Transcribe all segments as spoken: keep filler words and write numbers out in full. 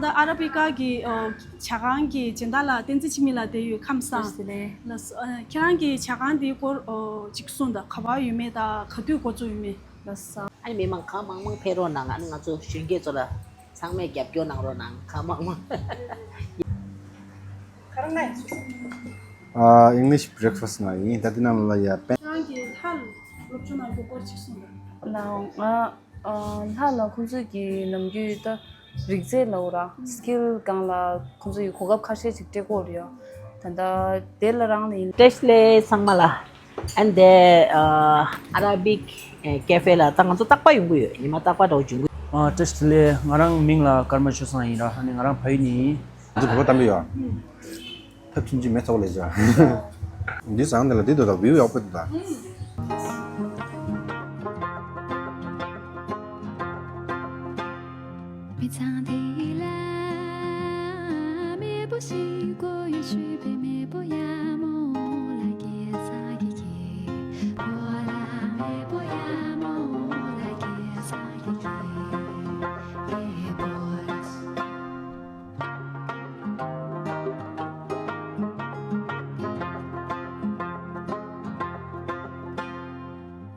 ད་ཨ་ར་བི་ཀ་གི་ཨོ་ཇ་ཁང་གི་སྦྱིན་བདག་ལགས་བསྟན་འཛིན་འཆི་མེད་ལགས་བསྡད་ཡོད། ཁམས་བཟང་། བཀྲ་ཤིས་བདེ་ལེགས། ལགས་སོ། ཨ་ཁྱེད་རང་གི་ཇ་ཁང་འདིའི་སྐོར་ཨོ་ཅིག་གསུངས་དང་། ག་པར་ཡོད་མེད་དང་ག་དུས་འགོ་བཙུགས་ཡོད་མེད། ལགས་སོ། ཨ་ནི་མི་མང་གང་མང་མང་ཕེབས་རོགས་གནང་། ཨ་ནི་ང་ཚོ་གཞོན་སྐྱེས་ཚོ་ལ་ཚང་མས་རྒྱབ་སྐྱོར་གནང་རོགས་གནང་། གང་མང་མང་། ག་རང་ན་ཡིན་སུ་སུ། ཨ་English breakfast ང་ཡིན། ད་དེ་ནང་ལ་ཡ་པན། ཁྱེད་རང་གི་ལྷ་ལ་སློབ་སྦྱོང་གནང་རྒྱུ་སྐོར་ཅིག་གསུངས་དང་། ལགས་སོ། ང་ཨ་ལྷ་ལ་ཁོང་ཚོས་ཀྱི་ནམ་རྒྱུན་ད་རིག་རྩལ་ལབ་ར་skill སྒང་ལ་ཁོང་ཚོས་ཀྱི་གོ་སྐབས་ཁ་ཤས་ཅིག་སྤྲད་ཀྱི་ཡོད་རེད་ཡ། ད་ལྟ་དེ་ལ་རང་ལ་ཡིན། བཀྲ་ཤིས་བདེ་ལེགས་ཚང་མ་ལ། ཨ་ནི་དེ་ཨ་ཨ་ར་བིག་ཨེ་ཀེ་ཧྥེ་ལ་ད་ང་ཚོ་རྟག་པར་ཡོང་གི་ཡོད། ཉི་མ་རྟག་པར་འདྲ་བོ་འབྱོན་གི་ཡོད། ཨ་བཀྲ་ཤིས་བདེ་ལེགས། ང་རང་མིང་ལ་ཀརྨ་ཆོས་བཟང་ཡིན་ར། ཨ་ནི་ང་རང་བལ་ཡུལ་ནས་ཡིན། འདི་བོད་པ་གཏམ་དཔེ་ཡོད། ཐབས་ཆུང་ཆུང་མེད་ཚོགས་ལས་བྱ། འདི་བཟང་འདི་ལ་འདི་འདུག་ད་བིའུ་ཡག་པོ་འདུག་ད། མི་ཚང་འདི་ལ་མེས་པོ་ཞིག་དགོས་ཡོད་ཞུས་པས། མེས་པོ་ཡག་མོ་ལ་སྐྱེ་ས་གི་སྐྱེ། བོ་ལ་མེས་པོ་ཡག་མོ་ལ་སྐྱེ་ས་གི་སྐྱེ། ཨེ་བོ་ལ།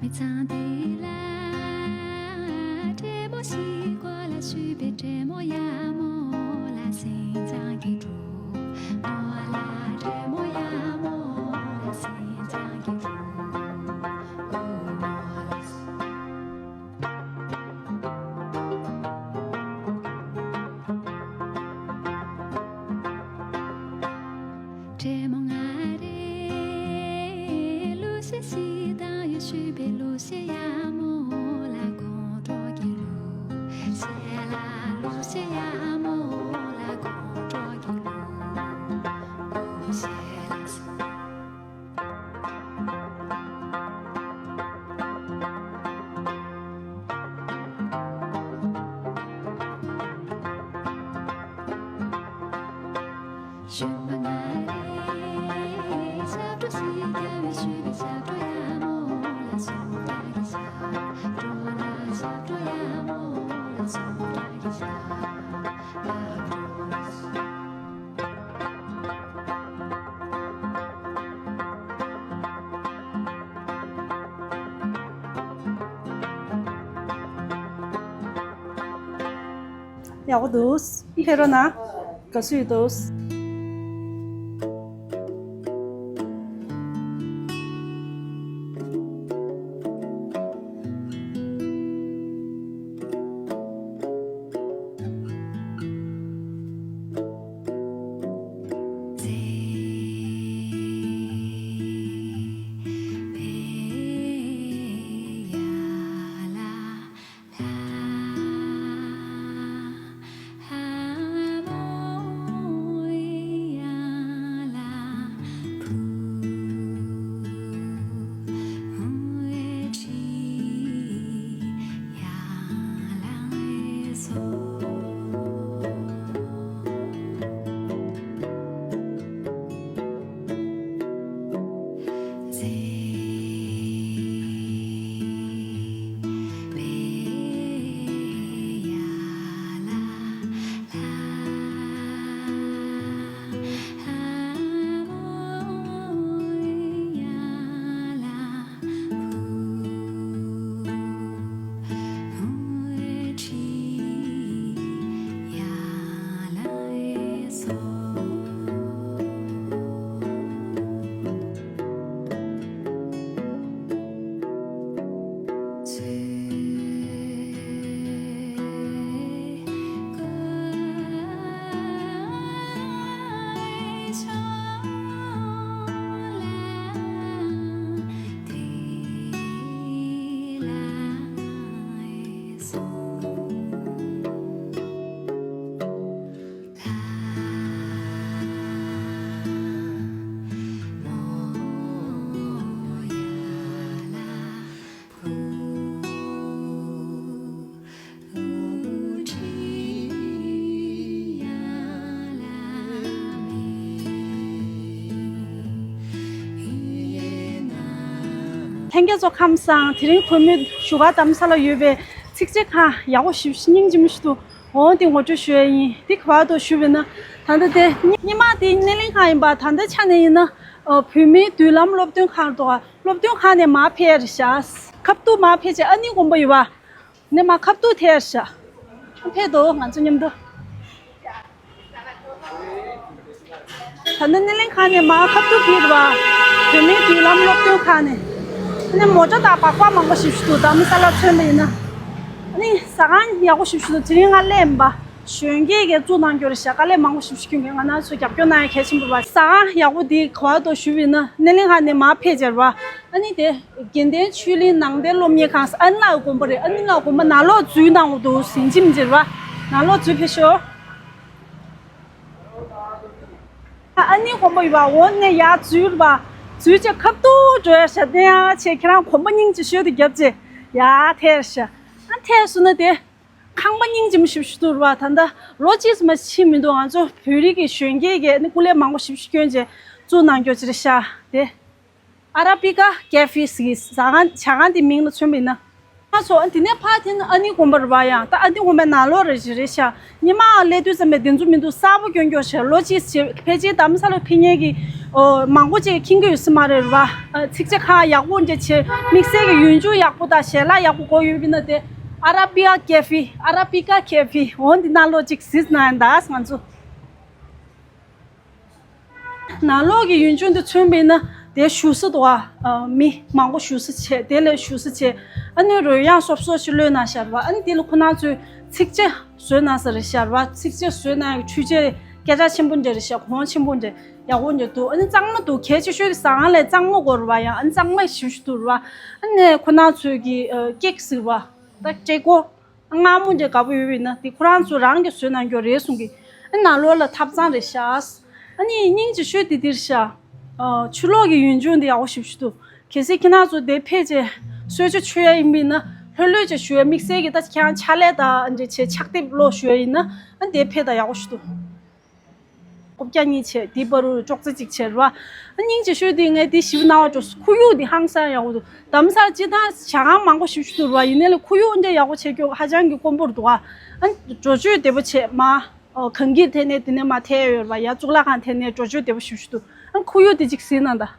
མི་ཚང་འདི་ལ་བཀྲེས་མོ་ཞིག་དགོས་ལ་ཞུས་པས། བཀྲེས་མོ་ཡག་མོ་ལ་སེམས་ཅན་གྱི་གྲོགས། མོ་ལ་བཀྲེས་མོ་ཡག་མོ་ལ་སེམས་ཅན་གྱི་གྲོགས། ཨོ་མོ་ལ། བཀྲེས་མོ་ང་རེ་གླུ་གཞས་ཤིག་བཏང་ཡོད་ཞུས་པས། གླུ་གཞས་ཡག་མོ་ལ་དགོང་དྲོ་གི་གླུ་གཞས་ལ། གླུ་གཞས་ཡག་མོ་ལ་དགོང་དྲོ་གི་གླུ་གླུ་གཞས་ལ། ཡག་པོ་འདུག་ཕེབས་རོགས་གནང་། དགའ་བསུ་ཡོད་འདུག་ལྷན་རྒྱས་ཚོ་ཁམས་བཟང་། དེ་རིང་གུས་མོའི་བཞུགས་སྒར་རྡ་རམ་ས་ལ་ཡོད་པའི་ཚིགས་བཅད་ཁང་ཡག་པོ་ཞེ་པོ་ཅིག་སྙིང་རྗེ་མོ་ཞིག་འདུག་འོ་དེ་ངོ་སྤྲོད་ཞུ་ཡ་ཡིན། དེ་ག་བར་དུ་ཞུ་བས་ན། ད་ལྟ་དེ་སྔོན་མ་དེ་སྣེ་ལེན་ཁང་ཡིན་པ། ད་ལྟ་ཆ་ནས་ཡིན་ན་ཨ་བོད་མིའི་མདུན་ལམ་སློབ་སྟོན་ཁང་དུ་སློབ་སྟོན་ཁང་ནས་མར་ཕེབས་རེད་ཤག་ཁ་ཐུག་མར་ཕེབས་བྱས་ཨ་ནི་དགོན་པ་ཡོད་པ། ནས་མར་ཁ་ཐུག་ཐད་ཤག་ཕེབས་འདུག་ང་ཚོ་མཉམ་དུ། ད་ནི་སྣེ་ལེན་ཁང་ནས་མར་ཁ་ཐུག་ཕེབས་པ། བོད་མིའི་མདུན་ལམ་སློབ་སྟོན་ཁང་ནས། ཨ་ནི་མོ་ཊ་དང་སྦག་སྦག་མང་པོ་ཞིག་ཞིག་འདུག་དྷ་རམ་ས་ལ་མཚོན་པ་ཡིན་ན། ཨ་ནི་ཟ་ཁང་ཡག་པོ་ཞིག་ཞིག་འདུག་དེ་རིང་ང་སླེབས་པ། གཞོན་སྐྱེས་ཀྱིས་བཙུགས་གནང་རྒྱུ་རེད་ཤག་དཀའ་ལས་མང་པོ་ཞིག་ཞིག་ཁྱོན་གྱིས་ང་རང་ཚོ་རྒྱབ་སྐྱོར་གནང་ཡ་གལ་ཆེན་པོ་རེད་པ། ཟ་ཁང་ཡག་པོ་འདི་ག་བར་དུ་ཞུ་བས་ན་སྣེ་ལེན་ཁང་ནས་མར་ཕེབས་བྱས་རེད་པ། ཨ་ནི་དེ། དགེ་ལྡན་ཆོས་གླིང་ནང་བསྟན་སློབ་གཉེར་ཁང་ཨ་ནི་ལགས་དགོན་པ་རེད། ཨ་ནི་ལགས་དགོན་པ་ནང་ལོགས་འཛུལ་གནང་འདུག་ཟིན་ཅིམ་འཛེར་བ། ནང་ལོགས་འཛུལ་ཕེབས་ཤོག་ཨ་ནི་དགོན་པ་ཡོད་པ། འོ་ནས་ཡར་འཛུལ་བ། འཛུལ་བྱས་ཁ་ཐུག་འགྲོ་ཡ་ཤག་བསྟན་ཡ་ཆེ་ཁྱེད་རང་གོམ་པ་སྙིང་རྗེ་ཤོས་དེ་རྒྱབ་བྱས་ཡར་ཐལ་ཤག་ཨ་ཐལ་སོང་ན་དེ། ཁང་པ་སྙིང་རྗེ་མོ་ཞིག་ཞིག་འདུག་རེད་པ། ད་ལྟ་ལོ་གཅིག་ཙམ་ཕྱིན་མི་འདུག་ང་ཚོ་བོད་རིགས་ཀྱི་གཞོན་སྐྱེས་ཀྱིས་ནི་སྐུ་ལས་མང་པོ་ཞིག་ཞིག་བསྐྱོན་བྱས་བཙུགས་གནང་རྒྱུ་ཅིག་རེད་ཤག་དེ། ཨ་ར་པི་ཀ་ཀེ་ཧྥེ་ཟེར་གྱི་ཟ་ཁང་ཇ་ཁང་དེ་མིང་ལ་མཚོན་པ་ཡིན་ན། ང་ཚོ་དེ་ནས་ཕར་འཐེན་ན་ཨ་ནི་དགོན་པ་རེད་པ། ཡང་ད་ཨ་ནི་དགོན་པའི་ནང་ལོགས་རེད་ཅིག་རེད་ཤག་སྔོན་མ་སླེབས་དུས་ཙམ་པའི་དེ་ཚོ་མི་འདུག་གསར་པ་སྐྱོན་སྐྱོན་བྱས། ལོ་གཅིག་བྱས་ཕལ་ཆེར་དྷ་རམ་ས་ལ་ཕེབས་མཁན་གྱི་ཨོ་མང་པོ་ཅིག་མཁྱེན་གྱི་ཡོད་ས་མ་རེད་པ། ཨ་ཚིག་ཇ་ཁང་ཡག་པོ་འདྲ་བྱས། དམིགས་བསལ་གྱི་ཡུལ་ལྗོངས་ཡག་པོ་དང་ཞལ་ལག་ཡག་པོ་དགོས་ཡོད་པ་ཡིན་ན་དེ། ཨ་ར་པི་ཀ་ཀེ་ཧྥེ། ཨ་ར་པི་ཀ་ཀེ་ཧྥེ། འོ་འདི་ནང་ལོགས་ཅིག་གཟིགས་གནང་ཡ་ད་ང་ཚོ། ནང་ལོགས་ཀྱི་ཡུལ་ལྗོངས་འདི་མཚོན་པ་ཡིན་ན་དེ་བཞུགས་ས་འདུག་པ། ཨ་མི་མང་པོ་བཞུགས་ས་བྱས། དེ་ལས་བཞུགས་ས་བྱས། ཨ་ནི་རོལ་དབྱངས་སོབ་སོབ་ཅིག་གློད་གནང་ཤག་རེད་པ། ཨ་ནི་དེ་ལ་ཁོ་རང་ཚོས་ཚིག་ཇ་བཟོས་གནང་ས་རེད་ཤག་རེད་པ། ཚིག་ཇ་བཟོས་གནང་ཡ་ཆུ་ཇ་སྐད་གྲགས་ཆེན་པོ་འདྲ་རེད་ཤག་གོང་ཆེན་པོ་འདྲ་ཡག་པོ་འདྲ་འདུག་ཨ་ནི་གཙང་མ་འདུག་གལ་ཆེ་ཤོས་དེ་ཟ་ཁང་ལས་གཙང་མ་དགོས་རེད་པ། ཡང་ཨ་ནི་གཙང་མ་ཞེ་པོ་ཅིག་འདུག་རེད་པ། ཨ་ནི་ཁོ་རང་ཚོས་ཀྱི་ཨ་ཀེག་ཟེར་བ། ད་ཀྲེ་ཀོ། མངར་མོ་འདྲ་དགའ་པོ་ཡོད་པ་ཡིན་ན་དེ་ཁོ་རང་ཚོ་རང་གིས་བཟོས་གནང་རྒྱུ་རེད་གསུང་གི། ཨ་ནང་ལོགས་ལ་ཐབ་ཚང་རེད་ཤག་ཨ་ནི་སྙིང་རྗེ་ཤོས་དེ་འདིར་ཤག་ཨ་ཕྱི་ལོགས་ཀྱི་ཡུལ་ལྗོངས་འདི་ཡག་པོ་ཞེ་པོ་ཅིག་འདུག་གལ་སྲིད་ཁྱེད་རང་ཚོ་དེ་ཕེབས་བྱས་གསོལ་ཇ་མཆོད་ཡ་ཡིན་པ་ཡིན་ན་ལྷོད་ལྷོད་བྱས་ཞུ་ཡ། དམིགས་བསལ་གྱི་ད་ཁྱེད་རང་ཕྱག་ལས་དང་འདྲ་བྱས་ཕྱག་དེབ་ཀློག་ཞུ་ཡ་ཡིན་ན་ཨ་དེ་ཕེབས་དང་ཡག་པོ་ཞིག་འདུག་རྐུབ་བཀྱག་གཉིས་བྱས། དེའི་བར་དུ་ཅོག་ཙེ་གཅིག་བྱས་རེད་པ། ཨ་སྙིང་རྗེ་ཤོས་དེ་ངས་དེ་ཞིབ་གནང་བ་འགྲོ། ཁོར་ཡུག་དེ་ཧང་སང་ཡག་པོ་འདུག་དྷ་རམ་ས་ལ་སྤྱིར་བཏང་ཇ་ཁང་མང་པོ་ཞིག་ཞིག་འདུག་རེད་པ། ཡིན་ནའི་ལས་ཁོར་ཡུག་འདྲ་ཡག་པོ་བྱེད་རྒྱུ་ཧ་ཅང་གི་དཀོན་པོ་རེད་འདུག་ཨ་འགྲོ་སྐྱོད་བདེ་པོ་བྱས་མ། ཨོ་གངས་འཁྱིལ་ཐད་ནས་དེ་ནས་མར་ཐད་ཡོད་རེད་པ། ཡ་གཙུག་ལག་ཁང་ཐད་ནས་འགྲོ་སྐྱོད་བདེ་པོ་ཞིག་ཞིག་འདུག་ཨ་ཁོར་ཡུག་དེ་གཅིག་གཟིགས་གནང་དང་།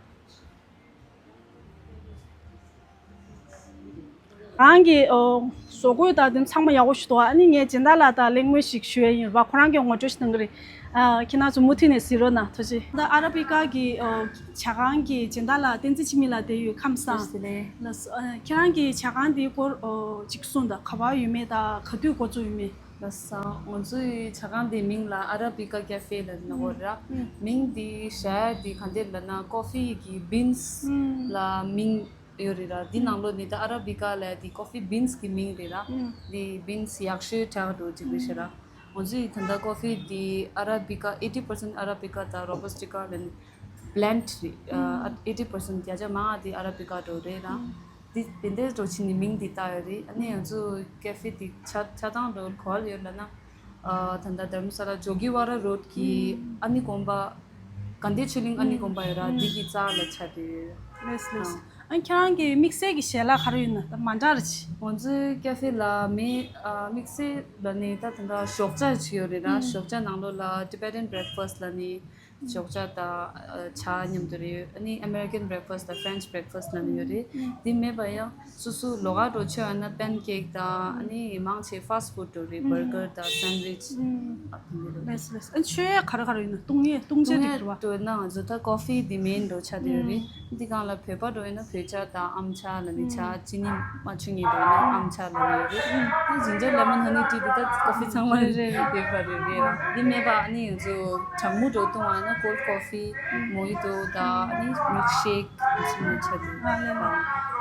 རང་གི་ཨོ་བཟོ་བཀོད་དང་དེ་ཚང་མ་ཡག་པོ་ཞིག་འདུག་ཨ་ནི་ངས་སྦྱིན་བདག་ལགས་དང་གླེང་མོལ་ཞིག་ཞུ་ཡ་ཡིན་རེད་པ། ཁོ་རང་གིས་ངོ་སྤྲོད་ཞིག་གནང་གི་རེད། ཨ་ཁྱེད་རང་ཚོ་མུ་མཐུད་ནས་གཟིགས་རོགས་གནང་། ཐུགས་རྗེ་ཆེ། ད་ཨ་ར་པི་ཀ་གི་ཨོ་ཇ་ཁང་གི་སྦྱིན་བདག་ལགས་བསྟན་འཛིན་འཆི་མེད་ལགས་བསྡད་ཡོད། ཁམས་བཟང་། བཀྲ་ཤིས་བདེ་ལེགས། ལགས་སོ། ཨ་ཁྱེད་རང་གི་ཇ་ཁང་འདིའི་སྐོར་ཨོ་ཅིག་གསུངས་དང་། ག་པར་ཡོད་མེད་དང་ག་དུས་འགོ་བཙུགས་ཡོད་མེད། ལགས་སོ། ང་ཚོའི་ཇ་ཁང་འདིའི་མིང་ལ་ཨ་ར་པི་ཀ་ཀེ་ཧྥེ་ལབ་ནི་ཡོད་རེད། ཨུམ། མིང་འདི་བཞག་ཡ་འདི་ག་འདྲ་ལབ་ན་ཀོ་ཧྥི་གི་བིན་སི་ཨུམ། ལ་མིང་ཡོད་རེད་ར། འདི་ནང་ལོགས་ནས་ད་ཨ་ར་པི་ཀ་ལབ་ཡ་འདི་ཀོ་ཧྥི་བིན་སི་གི་མིང་རེད་ར། ཨུམ། འདི་བིན་སི་ཡག་ཤོས་དྲག་འགྲོ་ཅིག་རེད་ཤག་ར། ང་ཚོའི་ད་ལྟ་ཀོ་ཧྥི་འདི་ཨ་ར་པི་ཀ་ཨེ་ཊི་པར་སེན་ཊི་ཨ་ར་པི་ཀ་དང་རོ་བུ་སི་ཊི་ཀ་ལབ་ནི་བྷི་ལེན་ཌི་རེད། ཨ་ཨེ་ཊི་པར་སེན་ཊི་བརྒྱ་ཆ་མང་བ་འདི་ཨ་ར་པི་ཀ་འདྲ་བོ་རེད་ར། འདི་དེ་འདྲའི་འདྲ་བོ་བྱས་ནས་མིང་འདི་བཏགས་ཡོད་རེད། ཨ་ནི་ང་ཚོ་ཀེ་ཧྥེ་འདི་ཆ་ཆ་ཚང་འདྲ་བོ་ག་པར་ཡོད་ལབ་ན། ཨ་ད་ལྟ་དྷ་རམ་ས་ལ་ཇོ་གི་ཝ་ར་རོཌ་གི་ཨ་ནི་དགོན་པ། དགའ་ལྡན་ཆོས་གླིང་ཨ་ནི་དགོན་པ་ཡོད་ར། འདི་གི་རྩ་ལ་ཆགས་བསྡད་ཡོད། ལགས་ལགས། ཨ་ཁྱེད་རང་གི་དམིགས་བསལ་གྱི་ཞལ་ལག་ག་རེ་ཡོད་ན། ད་མ་འདྲ་ར་ཅིག་ང་ཚོའི་ཀེ་ཧྥེ་ལ་མི་ཨ་དམིགས་བསལ་ལབ་ནི་ད་ད་ལྟ་ཞོགས་ཇ་ཅིག་ཡོད་རེད་ར། ཞོགས་ཇ་ནང་ལོགས་ལ་ཊི་བེ་ཊན་བྷི་རེག་ཕ་སི་ཊི་ལབ་ནི། ཞོགས་ཇ་དང་ཨ་ཇ་མཉམ་དུ་རེད། ཨ་ནི་ཨ་མེ་རི་ཀན་བྷི་རེག་ཕ་སི་ཊི་དང་ཕ་རེན་ཆི་བྷི་རེག་ཕ་སི་ཊི་ལབ་ནི་ཡོད་རེད། དེ་མེད་པ་ཡང་སོ་སོ་ལོགས་ཀ་འདྲ་བོ་མཆོད་ཡོད་ན་པན་ཀེག་དང་ཨ་ནི་མང་ཆེ་ཕ་སི་ཊི་ཕུཌ་འདྲ་བོ་རེད། བར་གར་དང་སན་ཌི་ཝིཆ་ཨ་དེ་འདྲ་རེད། ལགས་སོ་ལགས་སོ། ཨ་མཆོད་ཡས་ག་རེ་ག་རེ་ཡོད་ན། བཏུང་ཡས་བཏུང་བྱ་དེ་འདྲ་བ། འདྲ་བོ་ན་ང་ཚོ་ད་ཀོ་ཧྥི་དེ་མེན་འདྲ་བོ་ཆགས་བསྡད་ཡོད་རེད། འདི་སྒང་ལ་བོད་པ་འདྲ་བོ་ཡིན་ན་བོད་ཇ་དང་ཨམ་ཇ་ལབ་ནི་ཇ། ཅི་ནི་མ་མཆོད་མཁན་འདྲ་བོ་ཡིན་ན་ཨམ་ཇ་ལབ་ནི་ཡོད་རེད། ཨ་ཇིན་ཇར་ལེ་མོན་ཧ་ནི་ཊི་དེ་ད་ཀོ་ཧྥི་ཚང་མ་རེད་རེད་རེད། ཡོད་པ་རེད་རེད། འདི་མེད་པ་ཨ་ནི་ང་ཚོ་གྲང་མོ་འདྲ་བོ་བཏུང་བ་ན་ཀོལ་ཌི་ཀོ་ཧྥི། མོ་ཧི་ཏོ་དང་ཨ་ནི་མིལ་ཤེག་འདི་ཚོ་མང་ཆེ་རེད། ཨ་ལས།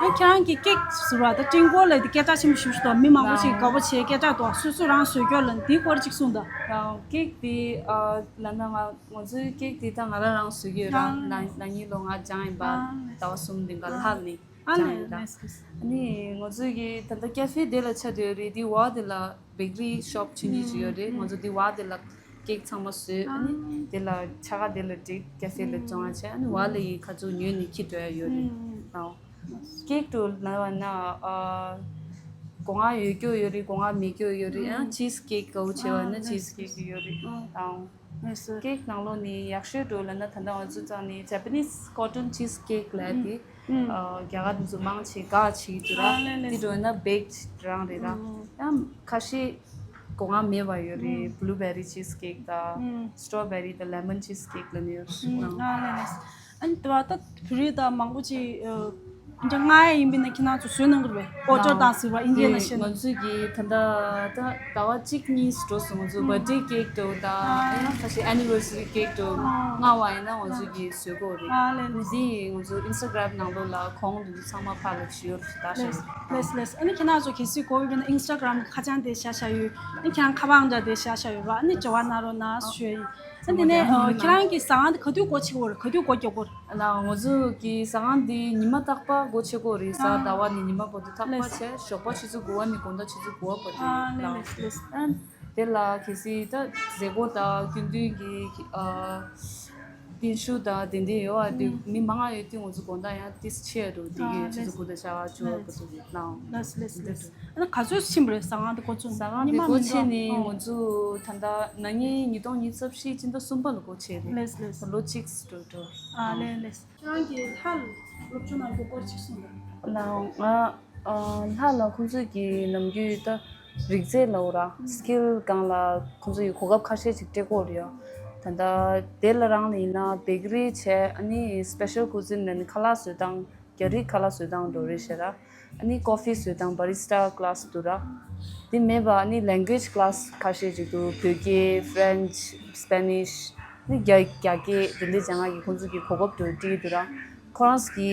ཨ་ཁྱེད་རང་གི་ཀེག་ཟེར་བ་ད་སྤྲིན་སྐོར་ལ་དེ་སྐད་གྲགས་ཆེན་པོ་ཞིག་ཞིག་འདུག་མི་མང་པོ་ཞིག་དགའ་པོ་བྱེད། སྐད་གྲགས་འདུག་སོ་སོ་རང་བཟོས་རྒྱུ་ལ་འདི་སྐོར་ཅིག་གསུངས་དང་། ཀེག་དེ་ཨ་ལབ་ན་ང་ང་ཚོའི་ཀེག་དེ་ད་ང་རང་རང་བཟོས་ཀྱི་ཡོད་ར། ནང་ནང་ཉིན་ལོ་ང་སྦྱངས་ཡིན་པ། ཨ་ཟླ་བ་གསུམ་རིང་ག་ལྷག་ནས་ཨ་སྦྱངས་ཡིན་ལས་ད། ལས་སྐྱིད། ཨ་ནི་ང་ཚོའི་གི་ད་ལྟ་ཀེ་ཧྥེ་དེ་ལ་ཆགས་བསྡད་ཡོད་རེད། དེ་བ་དེ་ལ་བེག་རི་ཤོབ་ཆུང་ཆུང་ཅིག་ཡོད་རེད། ང་ཚོ་དེ་བ་དེ་ལ་ཀེག་ཚང་མ་བཟོས། ཨ་ནི་དེ་ལ་ཆ་ག་དེ་ལ་བསྒྲིགས། ཀེ་ཧྥེ་ལ་བཙོང་བ་བྱས། ཨ་ནི་བ་ལ་ཡི་ཁ་ཚུགས་ཉོས་ནས་འཁྱེར་འགྲོ་ཡ་ཡོད་རེད། ཨ་ཀེག་ཏུ་ལབ་པ་ན་ཨ་ སྒོ་ང་ཡོད་རྒྱུ་ཡོད་རེད། སྒོ་ང་མེད་རྒྱུ་ཡོད་རེད། ཨ་cheese cake དགའ་བོ་བྱེད་པ་ན་cheese cake ཡོད་རེད། དང་cake ནང་ལོགས་ནས་ཡག་ཤོས་འདྲ་བོ་ལབ་ན་ད་ལྟ་ང་ཚོ་རྩ་ནས་Japanese cotton cheese cake ལབ་དེ། ཨ་རྒྱ་གར་དེ་ཚོ་མང་ཆེ་དགའ་བྱེད་ཀྱི་འདུག་ར། དེ་འདྲ་བོ་ན་baked རང་རེད་ར། ཡང་ཁ་ཤས་སྒོ་ང་མེད་པ་ཡོད་རེད། blueberry cheese cake དང་strawberry དང་lemon cheese cake ལབ་ནས་ཡོད་རེད། ཨ་ནི་དེ་བ་ད་བོད་རིགས་དང་མང་པོ་ཅིག་ཨ་འདྲ་ང་ཡིན་པས་ན་ཁྱེད་རང་ཚོ་བཟོས་གནང་གི་རེད་པས། ཨོ་ཅར་དང་ཟེར་བ་ཨིན་ཌི་ཡ་ནང་བཞིན། ང་ཚོས་ཀྱི་ད་ལྟ་ད་ཟླ་བ་གཅིག་གཉིས་འགྲོ་སོང་། ང་ཚོ་birthday cake འདྲ་བོ་དང་ཡང་ཁ་ཤས་anniversary cake འདྲ་བོ་མངགས་པ་ཡིན་ན་ང་ཚོས་ཀྱི་བཟོ་གི་རེད། ཨ་ལས་ལས། འདི་ང་ཚོ་Instagram ནང་ལོགས་ལ་གོང་དུ་ཚང་མ་ཕར་ལ་ཞུ་ཡོད་རེད་ད་ཤག་ལས་ལས་ལས། ཨ་ནི་ཁྱེད་རང་ཚོ་གལ་སྲིད་དགོས་ཡོད་པ་ན་Instagram ཁ་བྱང་དེ་བཞག་བཞག་ཡོད། ཨ་ནི་ཁྱེད་རང་ཁ་པར་འདྲ་དེ་བཞག་བཞག་ཡོད་པ། ཨ་ནི་འབྲེལ་བ་གནང་རོགས་གནང་ཞུ་ཡ་ཡིན། ཨ་ནི་དེ་ནས་ཨ་ཁྱེད་རང་གི་ཟ་ཁང་དེ་ག་དུས་སྒོ་ཕྱེ་གི་ཡོད་རེད། ག་དུས་སྒོ་རྒྱག་གི་ཡོད་རེད། ལགས། ང་ཚོ་གི་ཟ་ཁང་འདི་ཉི་མ་རྟག་པར་སྒོ་ཕྱེ་གི་ཡོད་རེད། གཟའ་ཟླ་བ་ནས་ཉི་མ་བར་དུ་རྟག་པར་ཕྱེ། ཞོགས་པ་ཆུ་ཚོད་དགུ་པ་ནས་དགོང་དག་ཆུ་ཚོད་དགུ་པ་བར་དུ་ཨ་ཡོད། ལགས་ལགས་ལགས། ཨ་དེ་ལ་གལ་སྲིད་ད་མཛད་སྒོ་དང་སྐུ་མདུན་གྱི་ཨ་སྟོན་ཤུགས་དང་དེ་འདྲ་ཡོད་པ་དུས་ཨུམ། མི་མང་ང་ཡོད་དུས་ང་ཚོ་དགོང་དག་ཡང་ཏིས་ཆེ་རུ་དེ་ཨ་གི་ཆུ་ལགས་ཚོད་དགུ་དང་ཞག་བཅུ་བར་དུ་ལགས། ལགས་ལགས་ལགས། ཨ་ནི་ག་ཚོད་ཕྱིན་པ་རེད། ཟ་ཁང་དེ་འགོ་བཙུགས། ཟ་ཁང་དེ་ཉི་མ་སྒོ་མི་ཕྱེ་འགྲོ་ནས་ཨོ་ང་ཚོ་ད་ལྟ་ན་ནིང་ཉིས་སྟོང་ཉི་ཤུ་རྩ་བཞི་སྤྱི་ཟླ་གསུམ་པ་ལ་སྒོ་ཕྱེ་རེད། ལགས་ལགས། ད་ལོ་གཅིག་འགྲོ་འགྲོ། ཨ་ལགས་ལགས། ཁྱེད་རང་གིས་ལྷ་ལ་སློབ་སྦྱོང་གནང་རྒྱུ་སྐོར་ཅིག་གསུངས་དང་། ལགས། ང་ཨ་ལྷ་ལ་ཁོང་ཚོས་ཀྱི་ནམ་རྒྱུན་ད་རིག་རྩལ་ལབ་དགོས་ར། ཨུམ། skill སྒང་ལ་ཁོང་ཚོས་ཀྱི་གོ་སྐབས་ཁ་ཤས་ཅིག་སྤྲད་ཀྱི་ཡོད་རེད་ཡ། ད་ལྟ་དེ་ལ་རང་ལ་ཡིན་ན་bakery བྱས། ཨ་ནི་special cuisine ལབ་ནི་ཁ་ལག་བཟོ་སྟངས། རྒྱ་རིགས་ཁ་ལག་བཟོ་སྟངས་འགྲོ་རེད་ཤག་ར། ཨ་ནི་coffee བཟོ་སྟངས་barista class འདུག་ར། དེ་མེད་པ་ཨ་ནི་language class ཁ་ཤས་ཅིག་འདུག་བོད་སྐད། French, Spanish ཨ་ནི་རྒྱ་རྒྱ་སྐད་དེ་འདྲ་སྦྱང་ཡག་གི་ཁོང་ཚོ་གི་གོ་སྐབས་འདུག་སྤྲད་ཀྱི་འདུག་ར། ཁོ་རང་ཚོ་གི་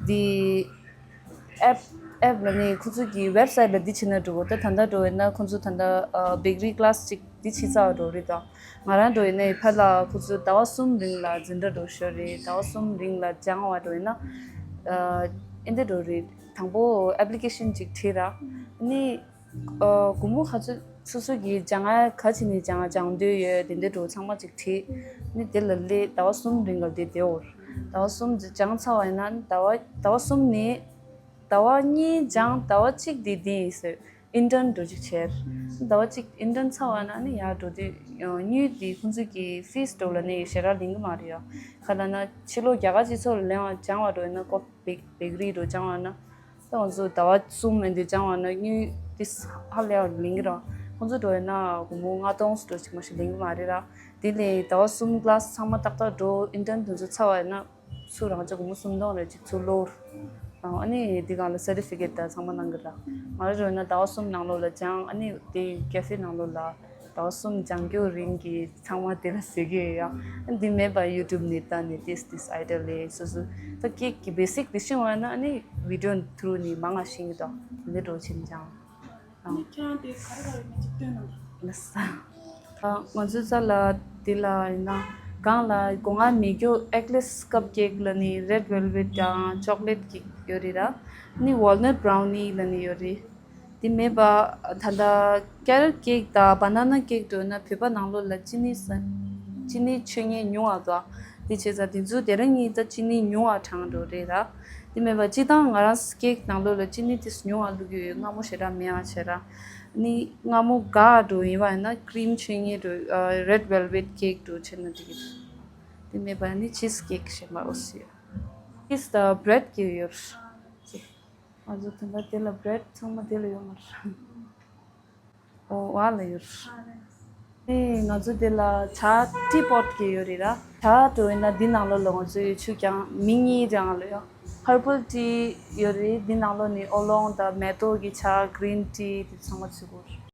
དེ་app app ལབ་ནི་ཁོང་ཚོ་གི་website ལ་འདི་བྱས་ན་འགྲོ་གི། ད་ད་ལྟ་འགྲོ་ཡིན་ན་ཁོང་ཚོ་ད་ལྟ་ཨ་bakery class ཅིག་འདི་བྱས་ཚར་བ་འགྲོ་རེད་ད། ང་རང་འགྲོ་ཡིན་ན་ཕར་ལ་ཁོ་ཚོ་ཟླ་བ་གསུམ་རིང་ལ་འཛིན་གྲྭ་འགྲོ་ཤོར་རེད། ཟླ་བ་གསུམ་རིང་ལ་སྦྱང་བ་འགྲོ་ཡིན་ན་ཨ་ཨེ་འདྲ་འགྲོ་རེད། དང་པོ་application ཅིག་བྲིས་ར། ཨ་ནི་ཨ་སྒོར་མོ་ག་ཚོད་སོ་སོ་གི་སྦྱང་ཡ་ག་བྱས་ནས་སྦྱང་སྦྱང་འདོད་ཡོད་དེ་འདྲ་འགྲོ་ཚང་མ་ཅིག་བྲིས། ཨ་ནི་དེ་ལ་སླེབས་ཟླ་བ་གསུམ་རིང་ལ་དེ་བསྡད་ཡོད། ཟླ་བ་གསུམ་སྦྱང་ཚར་བ་ཡིན་ན་ཟླ་བ་ཟླ་བ་གསུམ་ནས་ཟླ་བ་གཉིས་སྦྱང་ཟླ་བ་གཅིག་དེ་དེ་ཡིན་ཟེར། intern འགྲོ་གཅིག་བྱས། ཟླ་བ་གཅིག་intern ཚར་བ་ན་ནི་ཡར་འགྲོ་དུས་དངུལ་དེ་ཁོང་ཚོས་ཀྱི་fees འགྲོ་ལ་ནི་ཞེ་དྲག་ལེན་གི་མ་རེད་ཡ། ག་ལབ་ན་ཕྱི་ལོགས་རྒྱ་གར་སྤྱི་ཚོགས་ལ་ལེན་བ་སྦྱང་བ་འགྲོ་ཡིན་ན་ཀོ་བེག་བེག་རི་འགྲོ་སྦྱང་བ་ན། ད་ང་ཚོ་ཟླ་བ་གསུམ་མན་འདི་སྦྱང་བ་ན་དངུལ་ཏིས་ཧ་ལས་པ་ལེན་གི་ར། ཁོང་ཚོ་འགྲོ་ཡིན་ན་སྒོར་མོ་ལྔ་སྟོང་འགྲོ་གཅིག་མ་ཞིག་ལེན་གི་མ་རེད་ར། དེ་ལས་ཟླ་བ་གསུམ་class ཚང་མ་ཏག་ཏག་འགྲོ་intern དེ་ཚོ་ཚར་བ་ཡིན་ན། ཚུར་རང་ཅག་སྒོར་མོ་སུམ་སྟོང་རེ་ཅིག་ཚུར་སློག་ཨ་ནི་འདི་སྒང་ལ་certificate དང་ཚང་མ་གནང་གི་ར། ང་རང་རོལ་ན་ཟླ་བ་གསུམ་ནང་ལོགས་ལ་སྦྱང་། ཨ་ནི་དེ་cafe ནང་ལོགས་ལ་ཟླ་བ་གསུམ་སྦྱང་རྒྱུ་རིང་གི་ཚང་མ་དེ་ལ་ཟེར་གི་ཡོད་ཡ། ཨ་ནི་འདི་མེད་པ་YouTube ནས་ལྟ་ནས་ཏིས་ཏིས་idea ལས་སོ་སོ་ད་cake གི་basic དེ་ཤེས་པ་ན་ཨ་ནི་video through ནས་མང་ང་ཤེས་གི་འདུག་དེ་འདྲ་འགྲོ་ཕྱིན་སྦྱང་། ཨ་ནི་ཁྱེད་རང་དེ་ག་རེ་ག་རེ་ཡོད་མེད་ཅིག་སྟོན་གནང་དང་། ལགས་སོ། ཨ་ང་ཚོའི་རྩ་ལ་དེ་ལ་ཡིན་ན་སྒང་ལ་སྒོ་ང་མེད་རྒྱུ་eclair cupcake ལབ་ནི་red velvet དང་chocolate གི་ཡོད་རེད་ར། ཨ་ནི་walnut brownie ལབ་ནི་ཡོད་རེད། དེ་མེད་པ་ད་ལྟ་carrot cake དང་banana cake འགྲོ་ན་བོད་པ་ནང་ལོགས་ལ་ཅི་ནི་ཟ་ཅི་ནི་མཆོད་མཁན་ཉུང་བ་འདུག་དེ་བྱས་ཙང་དེ་ཚོ་དེ་རིང་ངས་ད་ཅི་ནི་ཉུང་བ་དྲངས་འགྲོ་རེད་ར། དེ་མེད་པ་སྤྱིར་བཏང་ང་རང་cake ནང་ལོགས་ལ་ཅི་ནི་དེ་ཉུང་བ་བླུགས་ཡོད། མངར་མོ་ཞེ་དྲག་མེད་ཨ་བྱས་ར། ནི་མངར་མོ་དགའ་འགྲོ་ཡིན་པ་ཡིན་ན་cream མཆོད་མཁན་འགྲོ་ཨ་red velvet cake འགྲོ་བྱས་ན་འགྲིག་གི་འདུག་དེ་མེད་པ་ནི་cheese cake ཞེས་མ་ཨོ་སི་ཡོད། cheese དང་bread གི་ཡོད། ང་ཚོ་དེ་འདྲ་དེ་ལ་bread ཚང་མ་དེ་ལ་ཡོད་མ་རེད། ཨོ་བ་ལ་ཡོད། ཨེ་ང་ཚོ་དེ་ལ་ཇ་tea pot གི་ཡོད་རེད་ར། ཇ་འགྲོ་ཡིན་ན་འདི་ནང་ལོགས་ལ་ང་ཚོ་ཡོད་ཆུ་རྐྱང་མི་གཉིས་རང་ལ་ཡོད། herbal tea ཡོད་རེད། འདི་ནང་ལོགས་ནི་ཨོ་ལོང་དང་མེ་ཏོག་གི་ཇ་green tea དེ་ཚང་མ་ཚུད་དགོས།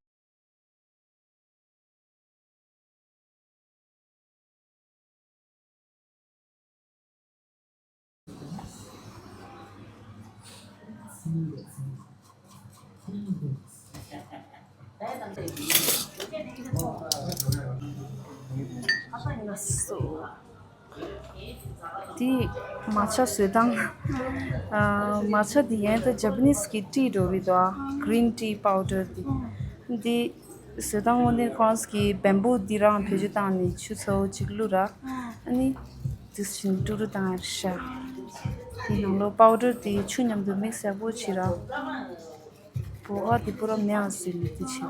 དེ་མ་ཆ་བཟོ་སྟངས། ཨ་མ་ཆ་དེ་ཡན་ད་Japanese གི་tea འགྲོ་བི་དོ། green tea powder དེ། དེ་བཟོ་སྟངས་དངོས་གནས་ཁོ་རང་གི་bamboo དེ་རང་བེད་སྤྱོད་བཏང་ནས་ཆུ་ཚ་བོ་གཅིག་བླུགས་ར། ཨ་ནི་དེ་བཞིན་ཀྲུ་ཀྲུ་བཏང་ཡར་ཤ། དེ་ནང་ལོགས་powder དེ་ཆུ་མཉམ་དུ་mix ཡག་པོ་བྱེད་ར། ཨ་དེ་པུ་ར་མེ་ཨ་སི་ལི་དེ་ཆེ།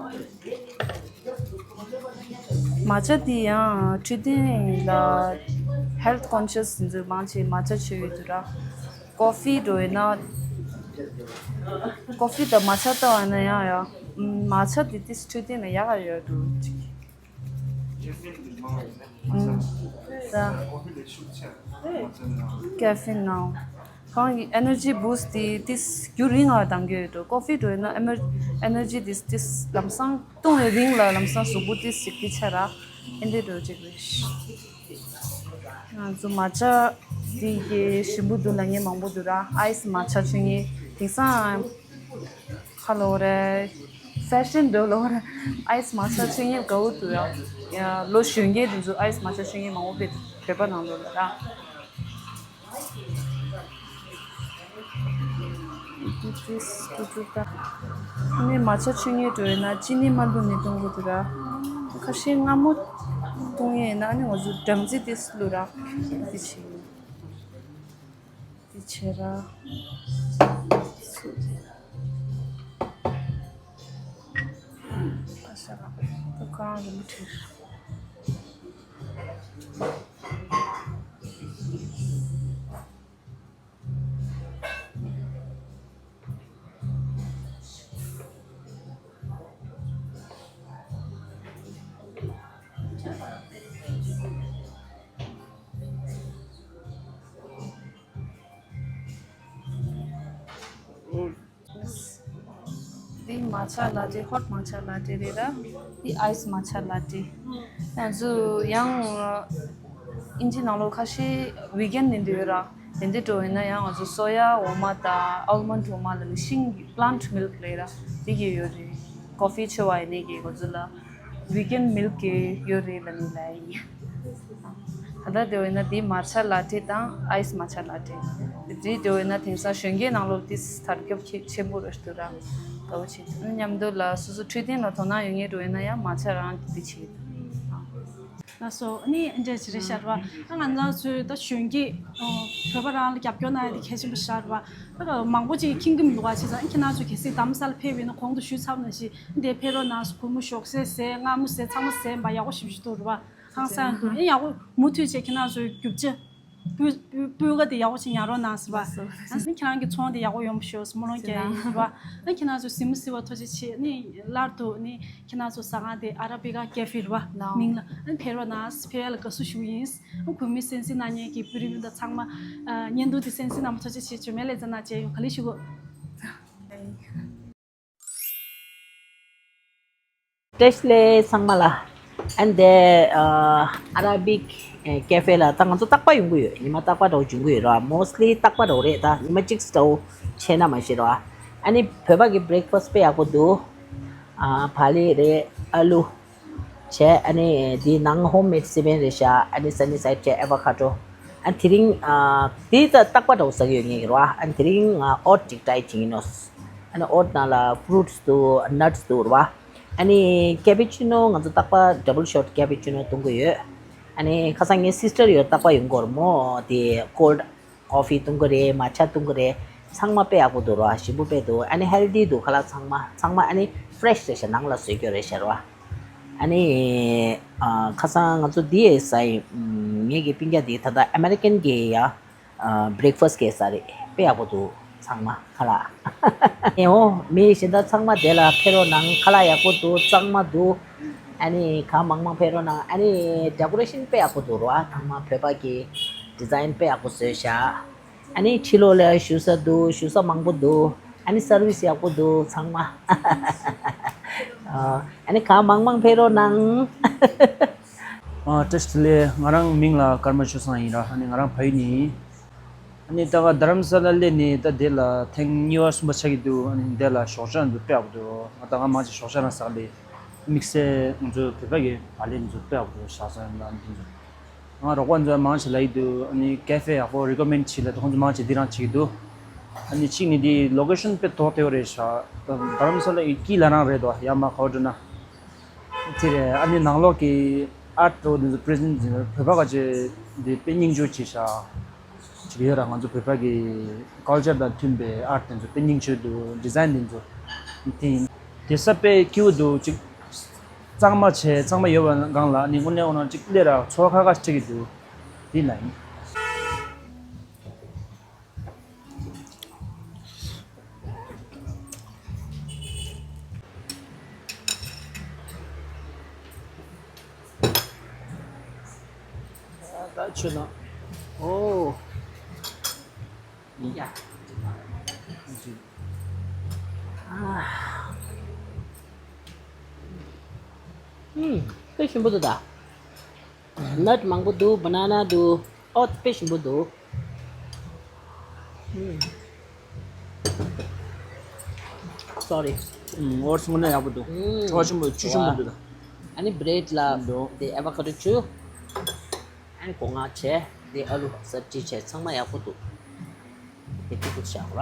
མ་ཆ་དེ་ཡང་འཕྲོད་བསྟེན་ལ་health conscious་ཚོས་མང་ཆེ་མ་ཆ་ཆོས་ཡོད་དུ་ར། ཀོ་ཧྥི་འགྲོ་ཡོད་ན། ཀོ་ཧྥི་དང་མ་ཆ་ལྟ་བ་ན་ཡང་ཡང་། མ་ཆ་དེ་དེ་འཕྲོད་བསྟེན་ལ་ཡག་ག་ཡོད་འདུག་ཅིག་ཀེ་ཧྥིན་ནའོ། ཁོང་གི་energy boost་དེ་དེ་རྒྱུན་རིང་ལ་གཏང་གི་ཡོད་འགྲོ། ཀོ་ཧྥི་འགྲོ་ན་ཨེ་མར་energy་དེ་དེ་ལམ་སང་བཏུང་བའི་རིང་ལ་ལམ་སང་གཟུགས་པོ་དེ་ཞིག་དེ་ཆ་ར་ཨེ་འདྲ་འགྲོ་ཅིག་རེད། ང་ཚོ་མ་ཆ་དེ་གི་ཞིམ་པོ་འདུག་ལབ་མཁན་མང་པོ་འདུག་ར། ཨའི་སི་མ་ཆ་མཆོད་མཁན་དེང་སང་། ཁ་ལོ་རེད། ཧྥེ་ཤན་འགྲོ་ལོ་རེད། ཨའི་སི་མ་ཆ་མཆོད་མཁན་དགའ་བོ་འདུག་ཡ། ཡ་ལོ་གཞོན་སྐྱེས་དེ་ཚོ་ཨའི་སི་མ་ཆ་མཆོད་མཁན་མང་པོ་བོད་བོད་པ་ནང་ལོགས་ལ་ར། ཏུ་ཏུ་ཏུ་ཏུ་ཏ། ནི་མ་ཆ་མཆོད་མཁན་འགྲོ་ཡིན་ན་ཅི་ནི་མ་བླུགས་ནས་བཏུང་དགོས་འདུག་ར། ཁ་ཤས་མངར་མོ་བཏུང་ཡས་ཡིན་ན་ཨ་ནི་ང་ཚོ་སྦྲང་རྩི་དེ་བླུགས་ར། དེ་བྱེད་ཡིན། དེ་བྱས་ར། ད་ཤ་ར་ད་གང་རིན་པོ་ཁྲིར། འདི་མ་ཆ་ལ་ཏྲེ། ཧོཊ་མ་ཆ་ལ་ཏྲེ་རེད་ར། འདི་ཨའི་སི་མ་ཆ་ལ་ཏྲེ། ང་ཚོ་ཡང་ཨིན་ཇི་ནང་ལོགས་ཁ་ཤས་ཝི་གན་ནས་འདུག་ཡོད་ར། དེ་འདྲ་འགྲོ་ཡིན་ན་ཡང་ང་ཚོ་སོ་ཡ་འོ་མ་དང་ཨལ་མོན་འོ་མ་ལ་ནི་ཤིང་གི་པླན་མིལཀ་ལབ་ར། དེ་གི་ཡོད་རེད། ཀོ་ཧྥི་མཆོད་པ་ཡིན་ནའི་གི་ང་ཚོ་ལ་ཝི་གན་མིལཀ་གི་ཡོད་རེད་ལབ་ནི་ལབ་ཡིན། ད་ལྟ་དེ་བས་ན་དེ་མ་ཆ་ལ་ཏྲེ་དང་ཨའི་སི་མ་ཆ་ལ་ཏྲེ། དེ་དེ་བས་ན་དེང་སང་གཞོན་སྐྱེས་ནང་ལོགས་དེ་དར་ཁྱབ་ཆེ་ཆེན་པོ་རེད་འདུག་ར། དགའ་བོ་བྱེད་འདུག་མཉམ་དུ་ལ་སོ་སོ་འཕྲོད་བསྟེན་ལ་དོ་སྣང་ཡོད་མཁན་འགྲོ་ཡིན་ན་ཡང་མ་ཆ་རང་དེ་བྱེད་འདུག་ལགས་སོ། ཨ་ནི་འདྲ་ཅིག་རེད་ཤག་ར། ད་ང་རང་ཚོའི་ད་གཞོན་སྐྱེས་བོད་པ་རང་ལ་རྒྱབ་སྐྱོར་གནང་ཡ་དེ་གལ་ཆེན་པོ་ཤག་ར། ད་མང་པོ་ཅིག་མཁྱེན་གྱི་མི་འདུག་བ། བྱས་ཙང་ཁྱེད་རང་ཚོ་གལ་སྲིད་རྡ་རམ་ས་ལ་ཕེབས་ཡོད་ན་གོང་དུ་ཞུས་ཚར་བ་ནང་བཞིན་འདིར་ཕེབས་རོགས་གནང་། གུར་མོ་ཞོགས་ཟས་ཟས་མངར་མོ་ཟས་ཚང་མ་ཟས་ཡིན་པ་ཡག་པོ་ཞེ་པོ་ཅིག་འདུག་ར། ཧང་སང་འདུག་ཨེ་ཡག་པོ་མུ་མཐུད་བྱས་ཁྱེད་རང་ཚོའི་རྒྱུ་ཆ་སྤུས་སྤུས་ཀ་དེ་ཡག་པོ་ཞིག་ཉར་རོགས་གནང་ཟེར་བ། ལགས་སོ། ཨ་ནི་ཁྱེད་རང་གི་ཚོང་དེ་ཡག་པོ་ཡོང་བ་ཤོག་སྨོན་ལམ་རྒྱག་ཡིན་ཟེར་བ། ཨ་ནི་ཁྱེད་རང་ཚོ་གཟིགས་མོ་གཟིགས་པ་ཐུགས་རྗེ་ཆེ། ཨ་ནི་སླར་དུ་ཨ་ནི་ཁྱེད་རང་ཚོ་ཟ་ཁང་དེ་ཨ་ར་བི་ཀ་ཀེ་ཧྥེ་རེད་བ། ལགས། མིང་ལ་ཨ་ནི་ཕེབས་རོགས་གནང་། ཕེབས་ཡ་ལ་དགའ་བསུ་ཞུ་གི་ཡིན། ཨ་གུས་མོས་གསན་གཟིགས་གནང་མཁན་གྱི་བོད་རིགས་མི་དང་ཚང་མ་ཨ་བརྙན་ཐུང་དེ་གསན་གཟིགས་གནང་བ་ཐུགས་རྗེ་ཆེ། མཇུག་མའི་ལེ་ཚན་ནང་མཇལ་ཡོང་། ག་ལེ་ཞུ་གོ། བཀྲ་ཤིས་བདེ་ལེགས་ཚང་མ་ལ། ཨ་ནི་དེ་ཨ་ཨ་ར་བིག་ཨེ་ཀེ་ཧྥེ་ལ་ད་ང་ཚོ་རྟག་པར་ཡོང་གི་ཡོད། ཉི་མ་རྟག་པར་འདྲ་བོ་འབྱོན་གི་ཡོད་ར། མོ་སི་ལི་རྟག་པར་འདྲ་བོ་རེད། ད་ཉི་མ་གཅིག་འདྲ་བོ་ཆད་ན་མ་ཤེས་ར། ཨ་ནི་བོད་པ་གི་བྷི་རེག་ཕ་སི་དཔེ་ཡག་པོ་འདུག་ཨ་བག་ལེབ་རེད། ཨ་ལུ་བྱས། ཨ་ནི་འདི་ནང་ཧོམ་མེད་སི་མེན་རེད་ཤག་ཨ་ནི་སན་ནི་སའེ་ཌི་བྱས། ཨེ་ཝ་ཀ་ཌོ། ཨ་ནི་དེ་རིང་ཨ་འདི་ད་རྟག་པར་འདྲ་བོ་ཟ་གི་ཡོད་ངེས་ཀྱི་ར། ཨ་ནི་དེ་རིང་ང་ཨོཊ་ཅིག་ཊའི་བྱེད་ཀྱི་ཡིན་ནོ། ཨ་ནི་ཨོཊ་ནང་ལ་ཕུ་རུཊ་སི་འདུག་ནཊ་སི་འདུག་ར། ཨ་ནི་ཀེ་པི་ཅི་ནོ་ང་ཚོ་རྟག་པར་ཌབ་བལ་ཤོཊ་ཀེ་པི་ཅི་ནོ་འཐུང་གི་ཡོད། ཨ་ནི་ཁ་སང་ངའི་སིས་ཊར་ཡོད་རྟག་པར་ཡོང་གི་ཡོད་རེད་མོ། དེ་ཀོལ་ཌི་ཀོ་ཕི་འཐུང་གི་རེད། མ་ཆ་འཐུང་གི་རེད། ཚང་མ་དཔེ་ཡག་པོ་འདུག་ར། ཞིམ་པོ་དཔེ་འདུག་ཨ་ནི་ཧེལ་ཐི་འདུག་ཁ་ལག་ཚང་མ་ཚང་མ། ཨ་ནི་ཕི་རེཤ་རེད་ཤག་ནང་ལ་བཟོས་ཀྱི་ཡོད་རེད་ཤག་ར། ཨ་ནི་ཨ་ཁ་སང་ང་ཚོ་འདི་ཡས་ཟ་ཡིན། ངེད་ཀྱི་སྤུན་ཀྱག་འདི་ད་ལྟ་ཨ་མེ་རི་ཀན་གྱི་ཡ་ཨ་བྷི་རེག་ཕ་སི་གས་ཟ་རེད། དཔེ་ཡག་པོ་འདུག་ཚང་མ་ཁ་ལག་ཨེ་འོ་མི་གཞན་དག་ཚང་མ་དེ་ལ་ཕེབས་རོགས་གནང་། ཁ་ལག་ཡག་པོ་འདུག་གཙང་མ་འདུག་ཨ་ནི་གང་མང་མང་ཕེབས་རོགས་གནང་། ཨ་ནི་ཌེ་ཀོ་རེ་ཤན་དཔེ་ཡག་པོ་འདུག་ར། ཚང་མ་བོད་པ་གི་ཌི་ཛའིན་དཔེ་ཡག་པོ་བཟོས་ཤག་ཨ་ནི་ཕྱི་ལོགས་ལ་བཞུགས་ས་འདུག་བཞུགས་ས་མང་པོ་འདུག་ཨ་ནི་སར་བིས་ཡག་པོ་འདུག་ཚང་མ། ཨ་ནི་གང་མང་མང་ཕེབས་རོགས་གནང་། ཨ་བཀྲ་ཤིས་བདེ་ལེགས། ང་རང་མིང་ལ་ཀརྨ་ཆོས་བཟང་ཡིན་ར། ཨ་ནི་ང་རང་ཕ་ཡུལ་ནས་ཡིན། ཨ་ནི་ད་ག་རྡ་རམ་ས་ལ་སླེབས་ནས་ད་དེ་ལ་ཐེངས་གཉིས་པ་གསུམ་པ་ཆགས་ཀྱི་འདུག་ཨ་ནི་འདི་ལ་ཞོགས་ཇ་འདུག་དཔེ་ཡག་པོ་འདུག་ང་ད་ག་མང་ཆེ་ཞོགས་ཇ་རང་ཟ་གི་རེད། དམིགས་བསལ་ང་ཚོ་བོད་པ་གི་བག་ལེབ་འདུག་དཔེ་ཡག་པོ་འདུག་ཞག་སང་ཡང་འདི་འདུག་ང་རོགས་པ་ཚོ་མང་ཆེ་ལབ་ཀྱི་འདུག་ཨ་ནི་ཀེ་ཧྥེ་ཡག་པོ་རི་ཀོ་མེན་བྱེད་ལབ་དུས་ཁོང་ཚོ་མང་ཆེ་འདི་རང་བྱེད་ཀྱི་འདུག་ཨ་ནི་གཅིག་ནི་འདི་ལོ་ཀེ་ཤན་དཔེ་དོག་དེ་བ་རེད་ཤག་ད་རྡ་རམ་ས་ལ་ཡི་དཀྱིལ་ལ་རང་རེད་དོ། ཡར་མར་ག་པར་འགྲོ་ན་དེ་རེད། ཨ་ནི་ནང་ལོགས་ཀྱི་ཨརཊ་འདྲ་བོ་འདི་ཚོ་པི་རི་ཛེན་ཊ་བྱེད་ན་བོད་པ་ག་ཚོད་འདི་དཔེ་སྙིང་རྗེ་པོ་བྱེད་ཤག་ཅིག་ཡོད་ར། ང་ཚོ་བོད་པ་གི་ཀལ་ཅར་དང་མཐུན་པའི་ཨརཊ་དེ་ཚོ་དཔེ་སྙིང་རྗེ་པོ་འདུག་ཌི་ཛའིན་དེ་ཚོ། དེ་ཡིན། དེ་ས་དཔེ་སྐྱིད་པོ་འདུག་ཅིག་གཙང་མ་བྱས། གཙང་མ་ཡོད་པ་སྒང་ལ་ནི་དངོས་གནས་འོ་ན་ཅིག་སླེབས་ར་ཚོར་བ་ཁ་ཁ་སྐྱེ་གི་འདུག་དེ་ན་ཡིན། ད་ཆུ་ནང་། ཨོ། ཡ། ཨ། ཨུམ། དཔེ་ཞིམ་པོ་འདུག་ད། ནཊ་མང་པོ་འདུག་བ་ན་ན་འདུག་ཨོ་དཔེ་ཞིམ་པོ་འདུག་ཨུམ། སོ་རི། ཨུམ། ཨོ་ཙི་དངོས་གནས་ཡག་པོ་འདུག་ཨུམ། ཆོ་ཆེན་པོ་ཆུ་ཆེན་པོ་འདུག་ད། ཨ་ནི་བྷི་རེཌ་ལ་འདུག་དེ་ཨ་བ་ཀ་ཌོ་ཆུ། ཨ་ནི་སྒོ་ང་བྱས། དེ་ཨ་ལུ་སབ་ཇི་བྱས། ཚང་མ་ཡག་པོ་འདུག་དེ་ཏིག་ཏིག་བཞག་ར།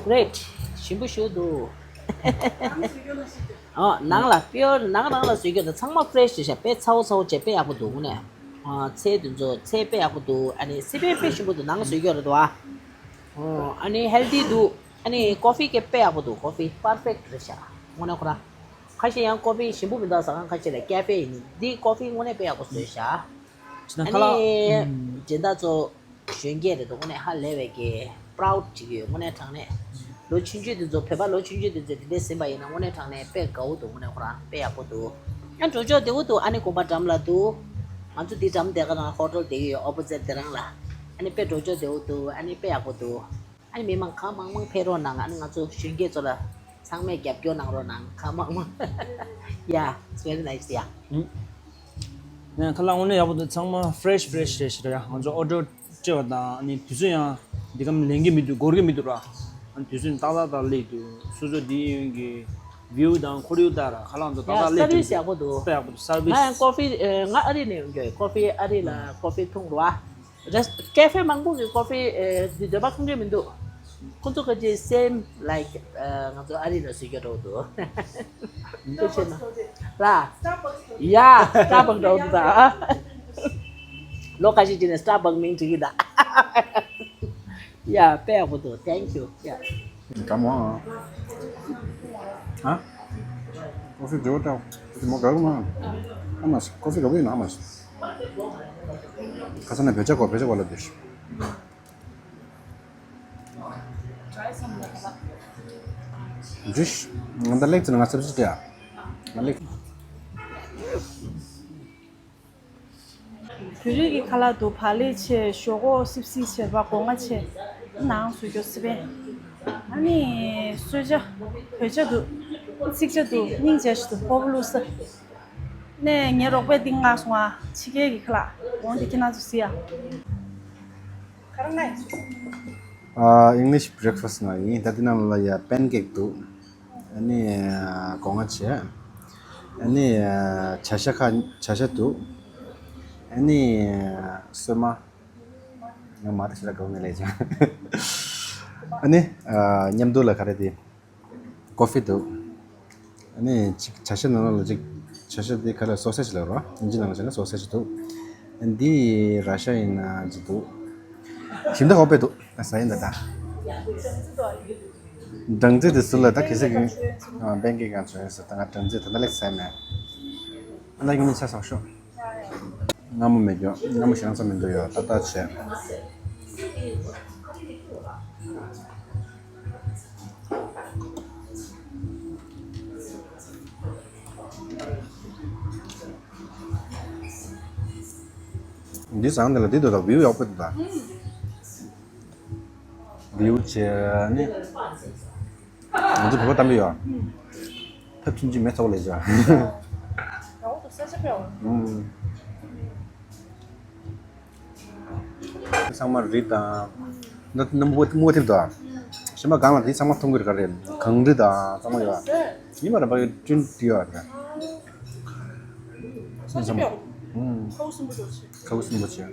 གྷི་རེཊ། ཞིམ་པོ་ཞེ་པོ་འདུག་ཨ། ནང་ལ་པིའོར་ནང་རང་ལ་བཟོས་རྒྱུ་དང་ཚང་མ་ཕི་རེཤ་རེད་ཤག་དཔེ་ཚ་བོ་ཚ་བོ་བྱས། དཔེ་ཡག་པོ་འདུག་དངོས་གནས། ཨ། ཚལ་དེ་ཚོ་ཚལ་དཔེ་ཡག་པོ་འདུག་ཨ་ནི་སི་པན་དཔེ་ཞིམ་པོ་འདུག་ནང་བཟོས་རྒྱུ་རེད་འདུག་ཨ། ཨོ། ཨ་ནི་ཧེལ་ཐི་འདུག་ཨ་ནི་ཀོ་ཧྥི་གི་དཔེ་ཡག་པོ་འདུག་ཀོ་ཧྥི་པར་ཕེག་རེད་ཤག་དངོས་གནས་ཁོ་རང་། ཁ་ཤས་ཡང་ཀོ་ཧྥི་ཞིམ་པོ་མི་འདུག་ཟ་ཁང་ཁ་ཤས་ལ་ཀ་ཧྥེ་ཡིན། འདི་ཀོ་ཧྥི་དངོས་གནས་དཔེ་ཡག་པོ་བཟོས་ཤག་ཨ་ནི་ཨ་ནི་སྦྱིན་བདག་ཚོ་གཞོན་སྐྱེས་རེད་འདུག་དངོས་གནས་ཧ་ལས་པའི་གི་པ་རའུ་ཌི་བྱེད་ཀྱི་ཡོད། དངོས་གནས་དྲང་གནས་ལོ་ཆུང་ཆུང་དེ་ཚོ། བོད་པ་ལོ་ཆུང་ཆུང་དེ་ཚོས་དེ་འདྲས་ཟིན་པ་ཡིན་ན་དངོས་གནས་དྲང་གནས་དཔེ་དགའ་བོ་འདུག་དངོས་གནས་ཁོ་རང་དཔེ་ཡག་པོ་འདུག་ཡང་འགྲོ་ཕྱོགས་བདེ་བོ་འདུག་ཨ་ནི་དགོན་པ་འགྲམ་ལ་འདུག་ང་ཚོ་འདི་འགྲམ་དེ་ག་རང་ཧོ་ཊེལ་དེ་གི་ཡོད། ཨོ་པོ་ཛིཊ་དེ་རང་ལ། ཨ་ནི་དཔེ་འགྲོ་ཕྱོགས་བདེ་བོ་འདུག་ཨ་ནི་དཔེ་ཡག་པོ་འདུག་ཨ་ནི་མི་མང་གང་མང་མང་ཕེབས་རོགས་གནང་། ཨ་ནི་ང་ཚོ་གཞོན་སྐྱེས་ཚོ་ལ་ཚང་མས་རྒྱབ་སྐྱོར་གནང་རོགས་གནང་། གང་མང་མང་། Yeah, it's very nice, yeah. ཨུམ། ཡང་ཁ་ལག་དངོས་གནས་ཡག་པོ་འདུག་ཚང་མ་ཕི་རེཤ་ཕི་རེཤ་རེད་ཤག་ར། ང་ཚོ་ཨོ་ཌར་སྤྲད་པ་དང་ཨ་ནི་དུས་ཚོད་ཡང་འདི་གམ་ལེན་གི་མི་འདུག་འགོར་གི་མི་འདུག་ར། ཨ་ནི་དུས་ཚོད་ཏག་ཏག་ཏག་སླེབས་འདུག་སོ་སོ་འདི་ཡོང་གི་བིའུ་དང་ཁོར་ཡུག་ལྟར་ཁ་ལག་ཚོ་ཏག་ཡ། ཏག་སླེབས་སར་བིས་ཡག་པོ་འདུག་དཔེ་ཡག་པོ་འདུག་སར་ང་ཡང་བིས། ཀོ་ཧྥི། ཨེ། ང་ཨ་རི་ནས་ཡོང་གི་ཡོད། ཀོ་ཧྥི་ཨ་རི་ལ་ཀོ་ཧྥི་འཐུང་རོགས་ཨ། རེས་ཀེ་ཧྥེ་མང་པོ་གི་ཀོ་ཧྥི། ཨེ། འདི་འདོད་པ་ཁེངས་ཀྱི་མི་འདུག་ཁོ་ཚོ་ག་ཅིག་same like ང་ཚོ་ཨ་རི་ལ་བཟོས་རྒྱུ་འདྲ་བོ་འདུག་དེ་བྱས་ན་ལ། Yeah, Starbucks འདྲ་བོ་འདུག་ད། ལོ་ཁ་ཤས་ཅིག་ནས་Starbucks མིང་བྲིས་ཀྱི་ད། Yeah, དཔེ་ཡག་པོ་འདུག Thank you. Yeah. ཀ་མོ། ཨ། ཀོ་ཧྥི་འདྲ་བོ་འདྲ་བོ། མོ་དགའ་གི་མ། ཨ་མ། ཀོ་ཧྥི་དགའ་པོ་ཡིན་ན་ཨ་མ། ཁ་སང་ནས་བོད་ཇ་གོ་བོད་ཇ་གོ་ལ་འདུག་འདྲིས། ང་ད་ལེགས་ཚེ་ང་སེམས་སུ་བྱ། ང་ལེགས། བོད་རིགས་ཀྱི་ཁ་ལག་འདུག་བག་ལེབ་བྱས། ཞོག་ཁོག་སིབ་སིབ་བྱས་པ། སྒོ་ང་བྱས། ནང་བཟོས་རྒྱུ་སི་པན། ཨ་ནི་གསོལ་ཇ། བོད་ཇ་འདུག་ཚིག་ཇ་འདུག་སྙིང་ཇ་ཞིག་འདུག་སྤོ་བོ་བླུགས་ས། ནས་ངའི་རོགས་པས་འདི་མངགས་སོང་ཨ། ཕྱི་རྒྱལ་གྱི་ཁ་ལག་འོང་འདི་ཁྱེད་རང་ཚོ་གཟིགས་ཨ། ཨ། English breakfast ང་ཡིན། ད་འདི་ནང་ལ་ཡ་པན་ཀེག་འདུག་ཨ་ནི་སྒོ་ང་བྱས། ཨ་ནི་བྱ་ཤ་ཁ་བྱ་ཤ་འདུག་ཨ་ནི་སོ་མ། ང་མ་ད་ཤ་ལ་དགའ་བོ་མེད་ལས་ཀྱང་། ཨ་ནི་མཉམ་དུ་ལ་ག་རེ་དེ། ཀོ་ཧྥི་འདུག་ཨ་ནི་ཅིག་བྱ་ཤ་ནང་ལ་ཅིག་བྱ་ཤ་དེ་ག་ལ་སོ་སེ་ཇི་ལབ་རོ། ཨིན་ཇི་ནང་ལ་བྱས་ན་སོ་སེ་ཇི་འདུག་ཨ་འདི་ར་ཤ་ཡིན་ན་ཅི་འདུག་ཞིམ་མདོག་ཁ་པོ་འདུག་ཨ་ཟ་ཡིན་ད་ད། སྦྲང་རྩི་དེ་ཟུར་ལ་ད་གེ་སར་གྱི་པན་ཀེག་གང་བྱོན་ཡོད་ཟེར། ད་ང་སྦྲང་རྩི་ད་ད་ལེགས་ཟ་མེད། ཨ་ད་ཡིན་ན་ཆ་ཚང་ཤོག་སྔ་མོ་མེད་རྒྱུ། སྔ་མོ་ཞེ་དྲག་ཚ་མི་འདུག་ཡོད་ཏག་ཏག་བྱས། འདི་བཟང་འདི་ལ་འདི་འདུག་ད། བིའུ་ཡག་པོ་འདུག་ད། བིའུ་བྱས་ནི། ང་ཚོ་བོད་པ་གཏམ་པ་ཡོད། ཕབ་ཆུན་ཆུན་མེ་ཚོགས་ལས་བྱ། ཚང་མ་རི་དང་། ན་ན་སྨུག་སྨུག་ཐིབས་དང་། གཞན་པ་གང་ལ་དེ་ཚང་མ་མཐོང་གི་རེད། ག་རེ་གངས་རི་དང་ཚང་མ་ཡོད། ཡིན་པ་རེད་པ་ཡོད་བསྐྲུན་དུ་ཡོད་རེད། ཚང་མ། ཁ་བུ་སིམ་པོ་བྱས།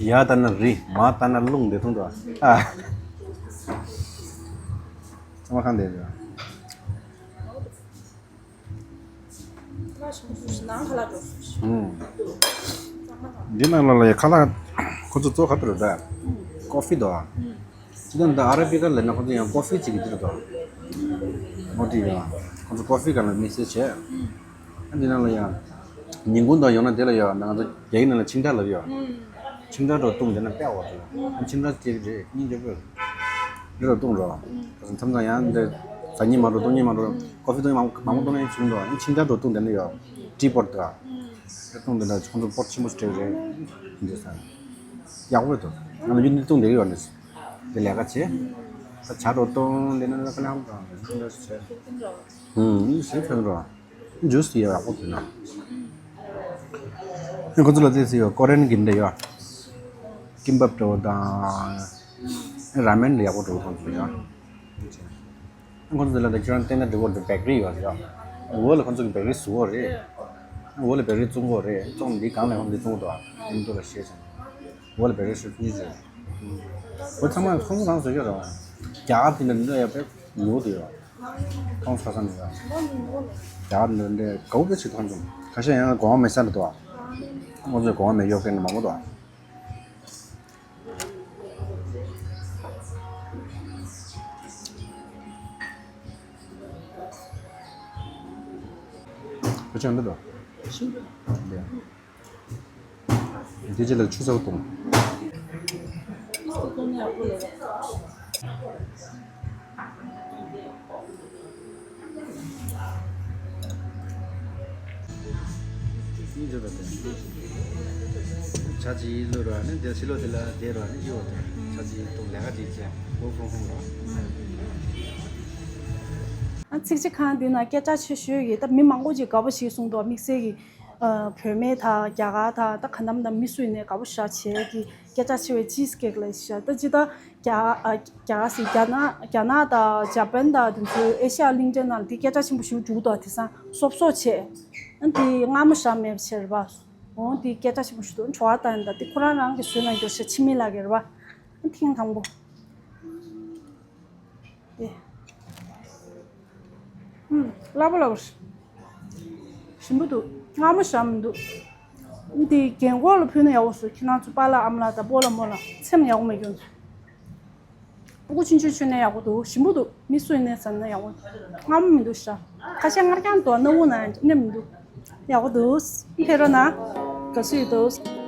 ཡར་ལྟ་ན་རི། མར་ལྟ་ན་རླུང་དེ་མཐོང་འདུག་ཨ། ཚང་མ་གང་བསྡད་ཡོད། འདི་ནང་ལ་ལ་ཡ་ཁ་ལག་ཁོ་ཚོ་གཙོ་ག་ཏོ་རེད་ད། ཀོ་ཧྥི་དོ། སྤྱིར་བཏང་འདི་ཨ་ར་བི་ཀ་ལབ་ན་ཁོང་ཚོ་ཡང་ཀོ་ཧྥི་གཅིག་གི་འདི་རེད་དོ། འོ་དེ་ཡང་ཁོང་ཚོ་ཀོ་ཧྥི་སྒང་ལ་དམིགས་བསལ་བྱས། ཨ་འདི་ནང་ལ་ཡང་ཉིན་གུང་དང་ཡང་ན་དེ་ལ་ཡང་ང་ཚོ་རྒྱ་ཡིག་ནང་ལ་ཆིང་ཏྲ་ལབ་ཡོད། ཆིང་ཏྲ་འགྲོ་བཏུང་དེ་ན་དཔེ་འོ་དེ། ཨ་ཆིང་ཏྲ་དེ་རེད་སྙིང་རྗེ་པོ། འདི་རུ་བཏུང་འགྲོ། མཚམས་མཚམས་ཡང་འདི་ཟ་སྙིང་མ་འགྲོ་བཏུང་སྙིང་མ་འགྲོ། ཀོ་ཧྥི་བཏུང་སྙིང་མང་མང་པོ་བཏུང་ན་ཡང་བྱུང་འགྲོ། ཨ་ཆིང་ཏྲ་འགྲོ་བཏུང་དེ་ན་ཡོད། ཏི་པོར་དེ། བཏུང་དེ་ན་ཁོང་ཚོ་པོར་ཆེན་པོ་ཞིག་སྤྲད་རེད། འདི་ས། ཡག་པོ་རེད་དོ། ང་ལ་ཡུན་ནི་བཏུང་དེ་གི་ཡོད་ནི། དེ་ལས་ཀ་བྱེད། ད་ཇ་འགྲོ་བཏུང་དེ་ན་ཁ་ལང་དང་དེ་འདྲ་བྱེད། ཧུམ་ཞེས་ཕན་རོ། ཇུས་དེ་ཡག་པོ་དེ་ན། ཁོ་ཚོ་ལ་དེ་ཚོ་ཡོད། ཀོ་རེན་གི་འདྲ་ཡོད། ཀིམ་བབ་འདྲ་བོ་དང་། ར་མེན་ལ་ཡག་པོ་འདྲ་བོ་ཐོང་ཚོ་ཡོད། ཁོ་ཚོ་དེ་ལ་ད་ཁྱོད་རང་བལྟས་ན་འགྲིག་གོ་འདུག་བེག་རི་ཡོད་རེད། འོག་ལ་ཁོ་ཚོ་གི་བེག་རི་བཟོ་གོ་རེད། འོག་ལ་བེག་རི་བཙོང་གོ་རེད། བཙོང་འདི་གང་ལ་ཁོ་ཚོ་བཙོང་གོ་འདུག་ཨ་ཨེམ་ཏོ་ལ་ཤེས་ཅན། འོག་ལ་བེག་རི་ཤོད་གཉིས་བཟོས། འོ་ཚང་མ་ཁོ་ཚོ་རང་བཟོ་གི་རེད། རྒྱ་གར་དེ་འདྲ་འདི་འདྲ་ཡག་པོ་ཉོ་གི་ཡོད། ཁོང་ཚོ་ཁ་སང་ནས་ཡོད། རྒྱ་གར་འདི་འདྲ་དགའ་པོ་ཞིག་མཐོང་བྱུང་། ཁ་ཤས་ཡང་གོང་མེད་ས་འདྲ་འདུག་ཁོ་ཚོས་གོང་མེད་གཡོག་མཁན་མང་པོ་འདུག་ཁོ་ཚོ་འདི་འདུག་འདི་རྗེས་ལ་ཆུ་ཚ་པོ་བཏུང་། ཇ་ཅིག་བླུགས་ར་ནི་འདིར་ཕྱི་ལོགས་དེ་ལ་བསྡད་ར་ནི་ཡོད་དེ། ཇ་ཅིག་བཏུང་ལས་ཀ་ཅིག་བྱས། work from home ར། ཨ་ཚིག་ཇ་ཁང་འདི་ན་སྐད་གྲགས་ཆེ་ཤོས་ཀྱི་ད་མི་མང་པོ་ཅིག་དགའ་པོ་ཞིག་གསུངས་འདུག་དམིགས་བསལ་གྱི། ཨ་བོད་མི་དང་རྒྱ་གར་དང་ད་ག་ནམ་དང་མི་སུ་ཡིན་ནའི་དགའ་པོ་ཞེ་དྲག་བྱེད་ཀྱི་སྐད་གྲགས་ཆེ་བའི་ཅིས་ཀེག་ལབ་ཤག་ད་ཅི་ད་རྒྱ་ཨ་རྒྱ་གར་ཟེར་རྒྱ་ནག་རྒྱ་ནག་དང་ཇ་པན་དང་དེ་ཚོའི་ཨེ་ཤ་ཡ་གླིང་ཕྲན་ནང་ལ་དེ་སྐད་གྲགས་ཆེན་པོ་ཞིག་འགྲོ་གི་འདུག་དེང་སང་སོབ་སོབ་བྱས། ཨ་དེ་མངར་མོ་ཞེ་དྲག་མེད་པ་བྱས་རེད་པ། འོ་དེ་སྐད་གྲགས་ཆེན་པོ་ཞིག་འདུག་བྲོ་བ་བཏང་ཡིན་ད་དེ་ཁོ་རང་རང་གིས་བཟོས་གནང་རྒྱུ་ཞིག་ཕྱི་མི་ལ་གི་རེད་པ། ཨ་ཐེངས་དང་པོ། ཨེ། ཧུམ། སླ་པོ་སླ་པོ་རེད། ཞིམ་པོ་འདུག་མངར་མོ་ཞེ་དྲག་མི་འདུག་འདི་རྒན་གོག་ལ་ཕུལ་ན་ཡག་པོ་བཟོས། ཁྱེད་རང་ཚོ་པཱ་ལགས་ཨ་མ་ལགས་དང་སྤོ་ལགས་རྨོ་ལགས་ཚེམས་ཡག་པོ་མེད་རྒྱུ་ཚོ། སྤུ་གུ་ཆུང་ཆུང་མཆོད་ནས་ཡག་པོ་འདུག་ཞིམ་པོ་འདུག་མི་སུ་ཡིན་ནས་ཟ་ན་ཡག་པོ། མངར་མོ་མི་འདུག་ཤ། ཁ་ཤས་མངར་རྐྱང་འདུག་སྣ་བུག་ན་སྣེ་མི་འདུག་ཡག་པོ་འདུག་ཕེབས་རོགས་གནང་། དགའ་བསུ་ཡོད་འདུག